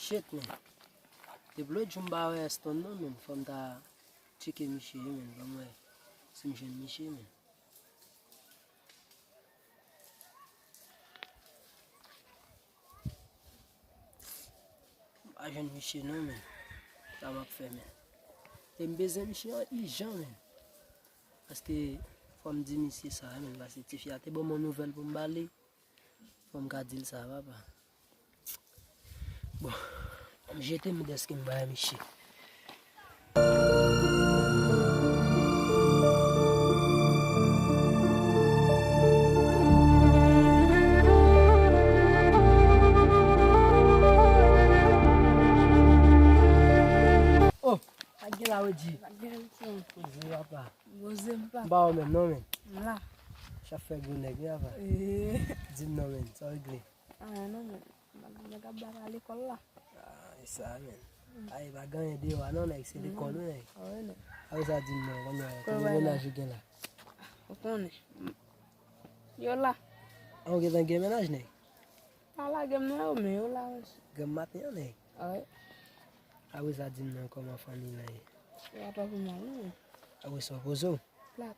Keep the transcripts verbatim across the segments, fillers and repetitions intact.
Shit, man. Depi lòt jou m pa wè Aston non, man. Fò m ta tcheke misye, man. Fò m wè si m jwenn misye, man. M pa jwenn misye non, men. Sa m ap fè, men. E m bezwen misye an ijan, men. Paske fò m di misye sa, men. Paske tifi a te ban m yon nouvèl pou m ba li. Fò m ka di l sa, papa. Bon, m jete m dèske m bay misye. Oh, pa gen la, Wedji. Pa gen anyen. Poze, papa. Poze, papa. M pa wè menm non, men. M la. Chak fè gwo nèg, wi, papa. Di m non, men, sa w regle? Ah, non, men. Nèg ap bat a lekòl la. Ah, e sa, men. Ay, pa gen anyen deyò a non, nèg, se lekòl wi, nèg. Ah, wi, nèg. A, sa di m non, kounye a, ki mennaj ou gen la? Ou konnen. Yo la. Ah, ou gentan gen mennaj, nèg? Pa lage m non, men yo la, mesye. Granm maten an, nèg. Ah, wi. A, wi, sa di m non, kòman fanmi lan ye? Yo pa twò pi mal, non, men. A, wi, sa w poze w? Plat.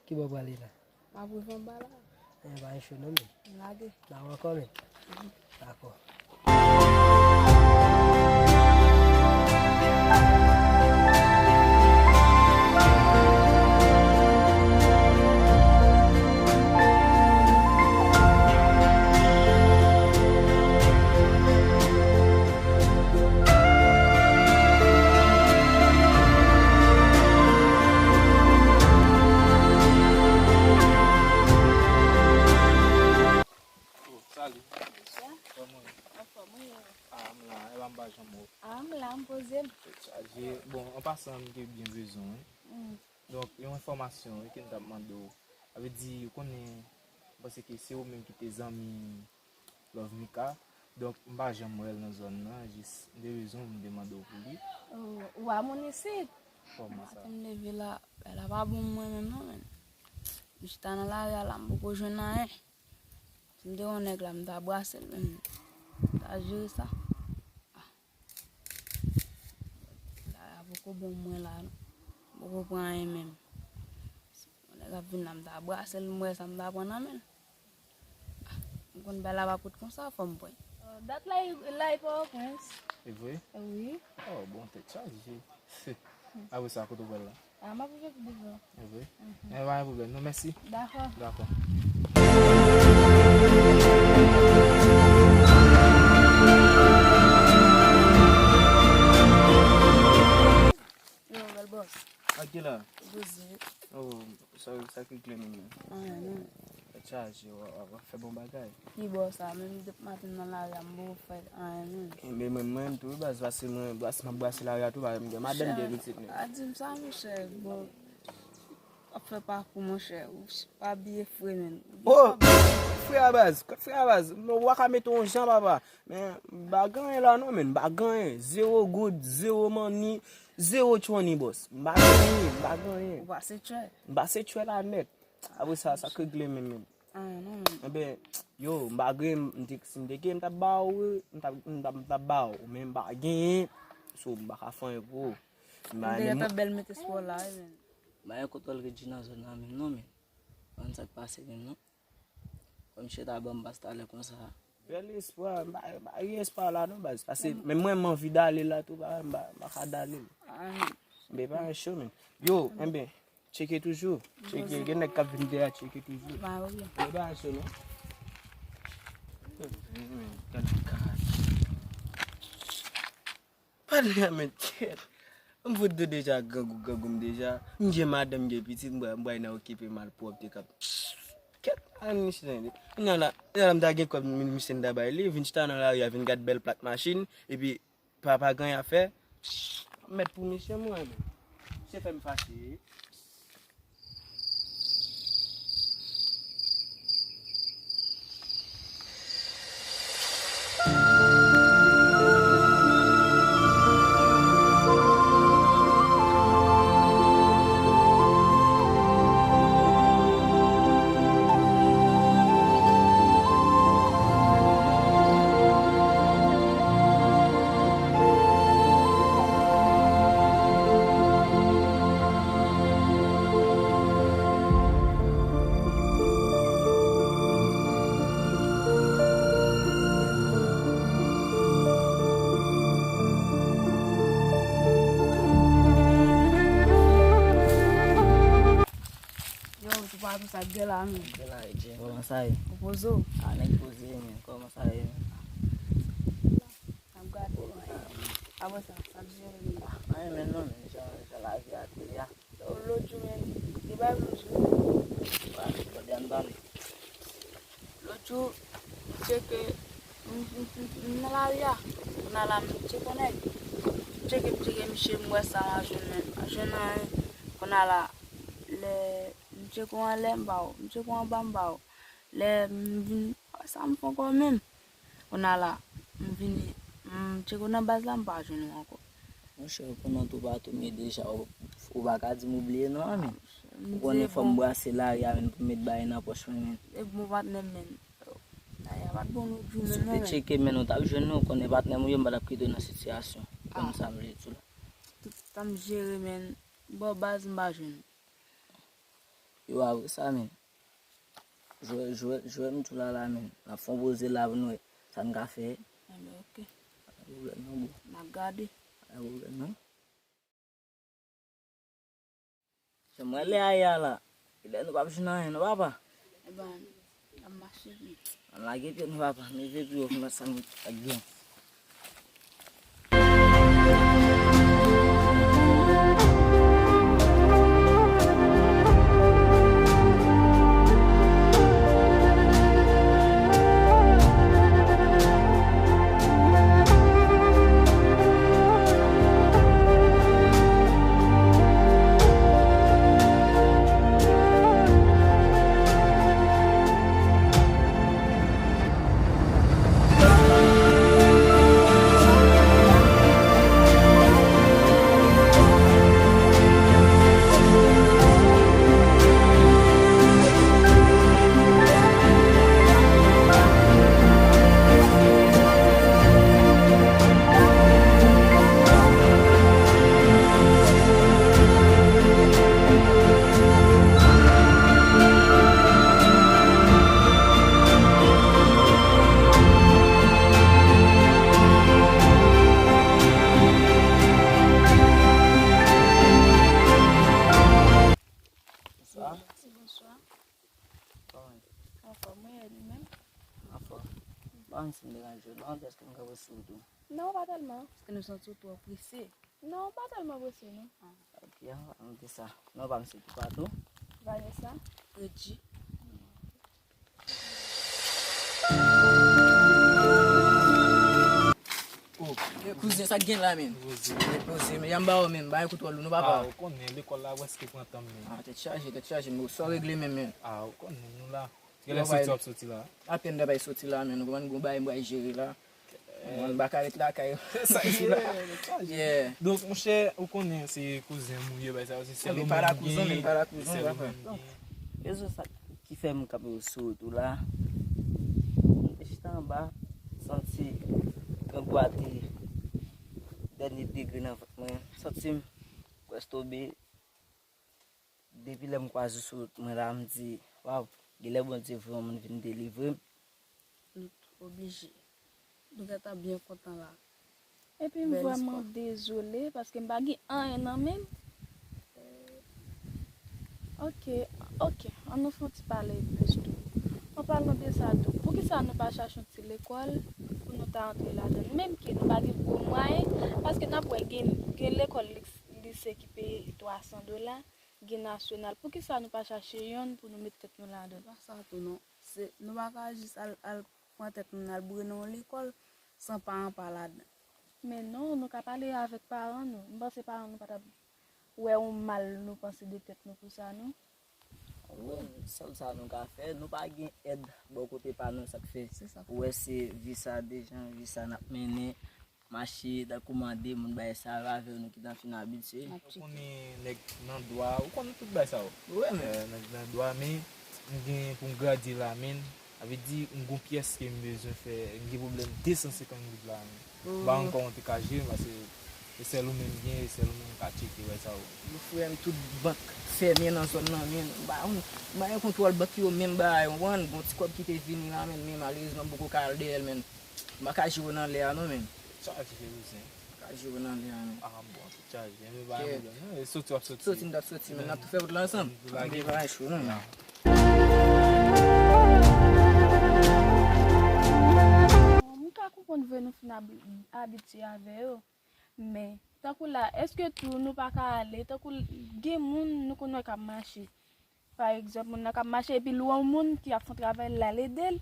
Ki bò w prale la? M ap rive anba la. Eh, pa gen cho non, men. M lage. N a wè ankò, men. Dakò. Oh, salut. Bonsoir. Kòman w ye? Anfòm, wi. Ah, m la, e pa m pa janm wè w. Ah, m la, m poze m. Tèt chaje. Bon, an pasan, m te byen bezwen w, wi. Mm. Donk, yon enfòmasyon, wi, ke m t ap mande w. Sa vle di, ou konnen, m panse ke se ou menm ki te zanmi Love Mika. Donk, m pa janm wè l nan zòn nan, jis m te bezwen w, m te mande w pou li. Oh, ou pa moun isit? Kòman sa? Maten m leve la, bagay la pa bon pou mwen menm non, men. M chita nan lari a la, m poko jwenn anyen. Si m te yon nèg la, m ta brase l menm. M ta jere sa. Ah. Lari a poko bon pou mwen la, non. M poko pran anyen menm. Si yon nèg ap vin la, m ta brase l, m wè sa m ta pran nan men l. M konn bagay la pa kout konsa, fò m pran. Oh, dat la, li, la, li Pòtoprens. E vre? Wi. Oh, bon, tèt chaje. Apre sa, kote w pral la? Ah, m ap rive pi devan. E vre? Mhm. Men pa gen pwoblèm, non, mèsi. Dakò. Dakò. Yo, bèl bòs. Ak ki la? Poze. Oh, sa, sa ki kle menm nan? Anyen, non. Tèt chaje, w, w, w ap fè bon bagay. Ki bò sa? Menm depi maten nan lari a, m poko fè anyen, non. Enben, mwen, mwen menm tou, wi, baz, pase mwen, baz, m ap brase lari a tou, pa m gen madanm, gen pitit, non. Pa di m sa, monchè, bon, w ap fè pakou, monchè, ou pa abiye fre, menm. Oh, frè a baz, frè a baz, w a ka mete yon jan, papa, men m pa gen anyen la, non, men m pa gen anyen, zewo goud, zewo manni, zewo twenty, bòs, m pa gen anyen, m pa gen anyen. Ou pase tchè? M pase tchè la nèt. Apre sa, sa k regle menm, menm. Ah, non, menm. Enben, yo, m pa gen, m te, si m te gen, m t ap ba w, wi. M t ap, m t ap, m t ap ba w, men m pa genyen. So, m pa ka fè anyen pou ou. M pa... M te gentan bèl mete sou w la, wi, menm. M pa gen kontwòl Redji nan zòn nan menm, non, menm. Konn sa k pase menm, non. Kòm misye ta ban m bas talè konsa. Bèl espwa, m pa, m pa gen espwa la non, baz. Pase menm mwen, m anvi dale la tou, pa, m pa, m pa ka dale. Ah, non. Men pa gen cho, men. Yo, enben, tcheke toujou. Tcheke, gen nèg k ap vin dèyè, tcheke toujou. Pa gen pwoblèm. Men pa gen cho, non. Gade kay. Pa de men tèt. M fout de deja grangou, grangou m deja. M gen madanm, m gen pitit, m pral, m pral nan okipe malpwòpte k ap... Kèt, ann misye tande. Kounye a la, kounye a la m ta gen kòb, misye m ta bay li, vin chita nan lari a, vin gad bèl plak machin, epi pa, pa gen anyen a fè. M mèt pou misye mwen, men. Misye fè m fache. Jè la, men. Jè la, jè. Kòman sa ye? Ou poze w? A, nèg poze, men. Kòman sa ye, men? N ap gade, men. Apre sa, sa ap jere, men. A, anyen, men, non, men. Jan, jan lavi a te ye a. Lòt jou, men, li bay m jou. Wa, tande, ann pale. Lòt jou, m tcheke, m, m, m, m nan lari a. Kounye a la, m tcheke yon nèg. M tcheke, m tcheke misye, m wè sa, m pa jwenn, men. M pa jwenn anyen. Kounye a la, lè m tcheke w anlè, m ba w. M tcheke w anba, m ba w. Lè m vin, sa m fè ankò menm. Kounye a la, m vini, m tcheke w nan baz la, m pa jwenn ou ankò. Monchè, ou konnen toupatou m ye deja, ou, ou pa ka di m oubliye non, men. Ou konnen fò m brase lari a, men, pou m met bagay nan pòch mwen, men. E bon patnè m, men. Lari a pa t bon lòt jou menm non, men. Si w te tcheke, men, ou t ap jwenn nou, ou konnen patnè m ou ye, m pa t ap kite w nan sitiyasyon. Ou konn sa m vle di w la. Tout tan m jere, men, bò baz m pa jwenn. Yo, apre sa, men. Jwè, jwè, jwè m tou la la, men. N ap fè yon poze la pou nou wè sa n ka fè. Enben, oke. Pa gen pwoblèm non, bro. N ap gade. Pa gen pwoblèm non. Se mwen lè a ye a la. Kilè nou p ap jwenn anyen non, papa? Enben, n ap mache vit. Ann lage pye nou, papa. Leve pi wo pou nou wè sa nou t ap gen. Bonswa. Mèsi, bonswa. Kòman? Anfòm, wi, e li menm? Anfòm. Bon, si m deranje w non, èske m ka pran sou tou? Non, pa tèlman. Èske nou santi w twò prese? Non, pa tèlman prese, non. Ah, ok, an, an di sa. Non, pa m se toupatou. Vanessa. Reggie. Oh. Eh, kouzen, sa k gen la, men? Poze. Eh, poze, men, janm ba w, men, bay kout wòl ou, non, papa. Ah, ou konnen, lekòl la, prèske pran tan m, men. Ah, tèt chaje, tèt chaje, men, sa w regle, men, men. Ah, ou konnen, nou la. Kilè soti w ap soti la? Apèn m t ap soti la, men, ou konprann, gon bagay m pral jere la. Mwen, m pa ka ret lakay. Sa k ye, sa k ye. Yeah. Donk, monchè, ou konnen se kouzen m ou ye, bay sa yo, se sèl ou menm m genyen, se sèl ou menm m genyen. Rezon sa ki fè m kanpe sou wout ou la, m te chita anba, santi grangou a te dènye degre nan vant mwen, santi m prèske tonbe. Depi lè m kwaze w sou wout mwen la, m di, waw, genlè Bondye voye yon moun vin delivre m. Nou t oblije. Nou gentan byen kontan la. Epi m vrèman dezole, paske m pa gen anyen nan men m. Ok, ok, ann nou fè yon ti pale plis tou. An palan de sa tou, poukisa nou pa chache yon ti lekòl pou nou ta antre ladan l? Menm ke nou pa gen gwo mwayen, paske n ap wè gen, gen lekòl lis-, lise ki peye twa san dola, gen nasyonal. Poukisa nou pa chache yonn pou nou met tèt nou ladan? Se pa sa tou non. Se, nou pa ka jis al, al pran tèt nou, n al boure nan yon lekòl san paran pa ladan. Men non, nou ka pale avèk paran nou. M panse paran nou pa t ap wè yon mal nou panse de tèt nou pou sa, non. Wi, sèl sa nou ka fè, nou pa gen èd bò kote pa nou, sa k fè. Se sa. Ou wè se vi sa deja, vi sa n ap mennen, mache tankou mande, moun bay sa yo avè nou ki t ap fin abitye. Ou konnen nèg nan dwa, ou konnen tout bay sa yo. Wi, men. Eh, nèg nan dwa, men m gen pou m gradi la, men. Sa vle di, m gon pyès ke m bezwen fè, m gen pwoblèm de san senkant goud la, men. M pa konn kòman w te ka jere, paske e sèl ou menm m gen, e sèl ou menm m ka tcheke, bay sa yo. Yo frè m, tout bank fèmen nan zòn nan, men. M pa konn, m pa gen kontwòl bank yo menm, bay, ou konprann? Gon ti kòb ki te vini la, men, men malerezman, m poko ka al dèyè l, men. M pa ka jere w nan lè a, non, men. Sa ki fè kouzen? M pa ka jere w nan lè a, men. Ah, bon, tout chaje, men pa gen pwoblèm, non. E soti w ap soti. Soti, m t ap soti, men n ap tou fè wout la ansanm. Nou lage. Ann bay cho, non, men. pa konprann vre, nou fin ab- abitye avè yo. Men, tankou la, èske tou nou pa ka ale, tankou l- gen moun nou konn wè k ap mache. Pa egzanp, moun nan k ap mache epi l wè yon moun ki ap fè yon travay, l al ede l,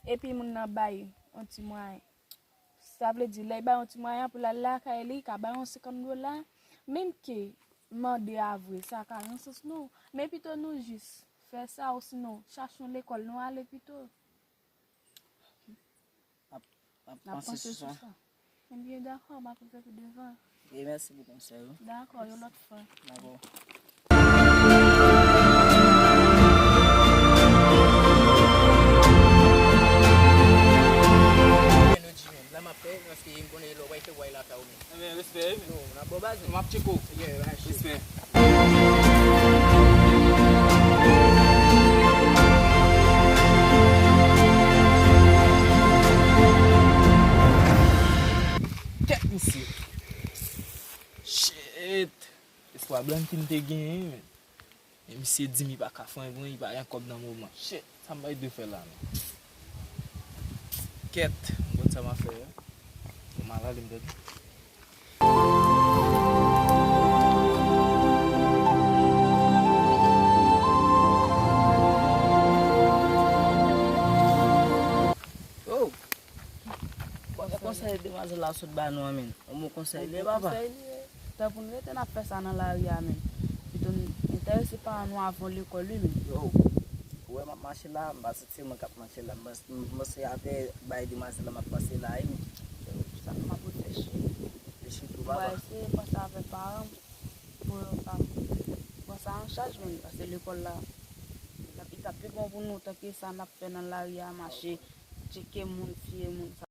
epi moun nan bay yon ti mwayen. Sa vle di, lè l bay yon ti mwayen pou l al lakay li, l ka bay yon senkant dola. Menm ke mande a vre, sa ka nan sans nou. Men pito nou jis fè sa, osinon, chache yon lekòl, nou ale pito. N ap panse sou sa. Ebyen, dakò, m ap rive pi devan. E mèsi pou konsèy ou. Dakò, yon lòt fwa. Dakò. Lè m ap fè, paske m konnen lè w bay fè w bay lakay ou menm. Ebyen, respè, wi, men. Yo, n ap bò baz, men. M ap tcheke w. Yeah, right. Respè. Kèt, misye. Shit. Espwa blanki m te genyen, men. Men misye di m li pa ka fè anyen pou mwen, li pa gen kòb nan moman. Shit, sa m bay dwe fè la, men. Kèt, m konn sa m a fè a. Fò m al ale m tande. Oh! Bon, e konsèy demwazèl la sot ba nou an, men. Yon bon konsèy li ye, papa. Bon konsèy li ye. Tan pou n rete n ap fè sa nan lari a, men. Pito n enterese paran nou avan lekòl, wi, men. Yo, ou wè m ap mache la, m pa santi mwen k ap mache la. M panse, m panse avè bay demwazèl la m ap panse la, wi, men. Yo, sa m ap reflechi. Reflechi tou, papa. M va eseye panse avè paran m pou yo ka pran sa an chaj, men, paske lekòl la, li t ap, li t ap pi bon pou nou, tanke sa n ap fè nan lari a, mache, tcheke moun, fiye moun, sa.